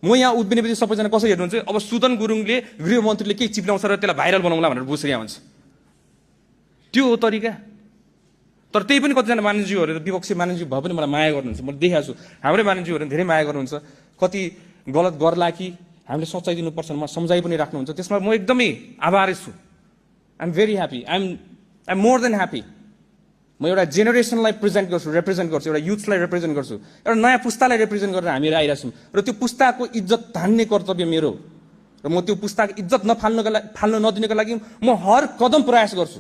म यहाँ उभिनेपछि सबैजना कसरी हेर्नुहुन्छ अब सुदन गुरुङले गृहमन्त्रीले के चिप्लाउँछ र त्यसलाई भाइरल बनाउँला भनेर बुझिरहेको हुन्छ। त्यो हो तरिका। तर त्यही पनि कतिजना मानिसज्यूहरू विपक्षी मानिसज्यू भए पनि मलाई माया गर्नुहुन्छ, म देखाएको छु। हाम्रै मानिसज्यूहरू धेरै माया गर्नुहुन्छ। कति गलत गर्ला कि हामीले सच्चाइ दिनुपर्छ म सम्झाइ पनि राख्नुहुन्छ, त्यसमा म एकदमै आभारी छु। I am very happy, I am more than happy. म एउटा जेनेरेसनलाई रिप्रेजेन्ट गर्छु, एउटा युथलाई रिप्रेजेन्ट गर्छु, एउटा नयाँ पुस्तालाई रिप्रेजेन्ट गरेर हामीहरू आइरहेको छौँ र त्यो पुस्ताको इज्जत धान्ने कर्तव्य मेरो हो। र म त्यो पुस्ताको इज्जत फाल्न नदिनको लागि म हर कदम प्रयास गर्छु।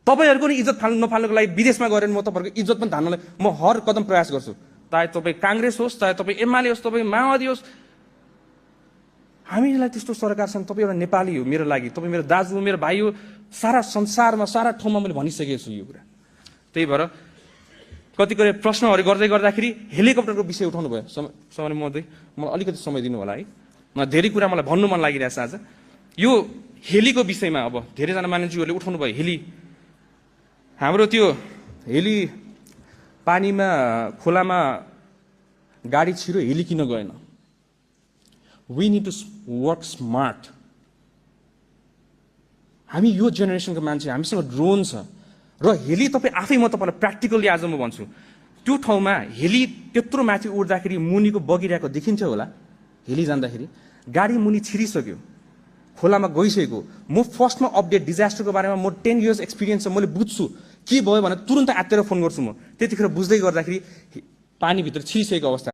तपाईँहरूको नि इज्जत नफाल्नको लागि विदेशमा गएर म तपाईँहरूको इज्जत पनि धान्नलाई म हर कदम प्रयास गर्छु। चाहे तपाईँ काङ्ग्रेस होस्, चाहे तपाईँ एमाले होस्, तपाईँ माओवादी होस्, हामीलाई त्यस्तो सरकार छन्। तपाईँ एउटा नेपाली हो मेरो लागि, तपाईँ मेरो दाजु हो, मेरो भाइ हो। सारा संसारमा सारा ठाउँमा मैले भनिसकेको छु यो कुरा। त्यही भएर कतिपय प्रश्नहरू गर्दाखेरि हेलिकप्टरको विषय उठाउनु भयो। समय मलाई अलिकति समय दिनु होला है। धेरै कुरा मलाई भन्नु मन लागिरहेछ आज। यो हेलीको विषयमा अब धेरैजना मानिसहरूले उठाउनु भयो। हेली, हाम्रो त्यो हेली पानीमा खोलामा गाडी छिरो, हेली किन गएन? We need to work smart. हामी यो जेनेरेसनको मान्छे, हामीसँग ड्रोन छ र हेली तपाईँ आफै म तपाईँलाई प्र्याक्टिकली आज म भन्छु, त्यो ठाउँमा हेली त्यत्रो माथि उड्दाखेरि मुनिको बगिरहेको देखिन्छ होला। हेली जाँदाखेरि गाडी मुनि छिरिसक्यो, खोलामा गइसकेको। म फर्स्टमा अपडेट डिजास्टरको बारेमा म 10 years एक्सपिरियन्स छ, मैले बुझ्छु के भयो भने तुरन्त आत्तेर फोन गर्छु म। त्यतिखेर बुझ्दै गर्दाखेरि पानीभित्र छिरिसकेको अवस्था।